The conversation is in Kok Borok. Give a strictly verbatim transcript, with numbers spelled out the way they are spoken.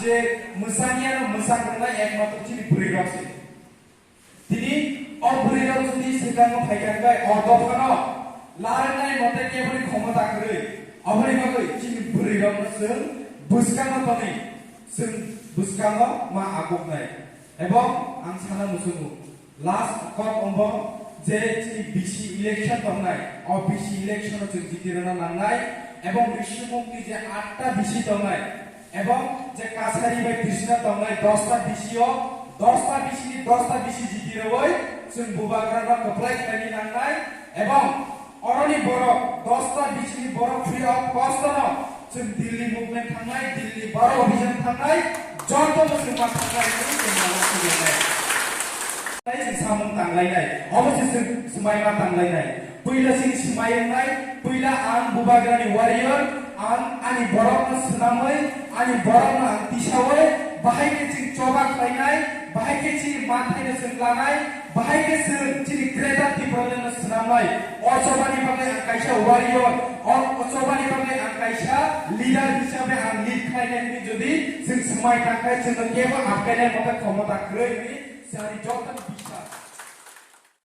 Je mwsangya no mwsang rwnai ekmatro chini bwrwi rok se. Tini o bwrwi rok jodi swkango phaikha khe o dophano larwnai mote keboni khomota kwrwi. Aboni bagwi chini bwrwi rok no chwng bwskango tonwi, chwng bwskango ma akoknai. Ebong ang sana muchungo. Last kok ombo je chini B C election tongnai, o B C election o chwng jiti rwna nangnai, ebong Rishimukni je atta B C tongnai, ebong je Kasari bai Trishna tongnai dosta B C o, dosta B C ni dosta B C jiti rwui chwng bubagra no kwplai khlaini nangnai, ebong Oroni borok, dosta B C ni borok free of cost no chwng Delhi movement thangnai, Delhi baro obhijan thangnai, joto no chwng ma thangnai hinwi chwng ma thangnai. Tai chwng samung tanglainai, obo se chwng swmai ma tanglainai. Puila chini swmai wngnai, puila ang bubagrani warrior, ang ani borok no swnamwi, ani borok no ang tisawi, bahai khe chwng choba khlainai, bahai khe chini manthai no chwng lanai, bahai khe chwng chini Greater Tipraland no swnamnai. O chobani bagwi ang kaisa warrior, o, o chobani bagwi ang kaisa leader hisabe ang lead khlainai hinwi jodi chwng swmai tangkhe chwngno kebo apkainai mote khomota kwrwi hinwi sari joto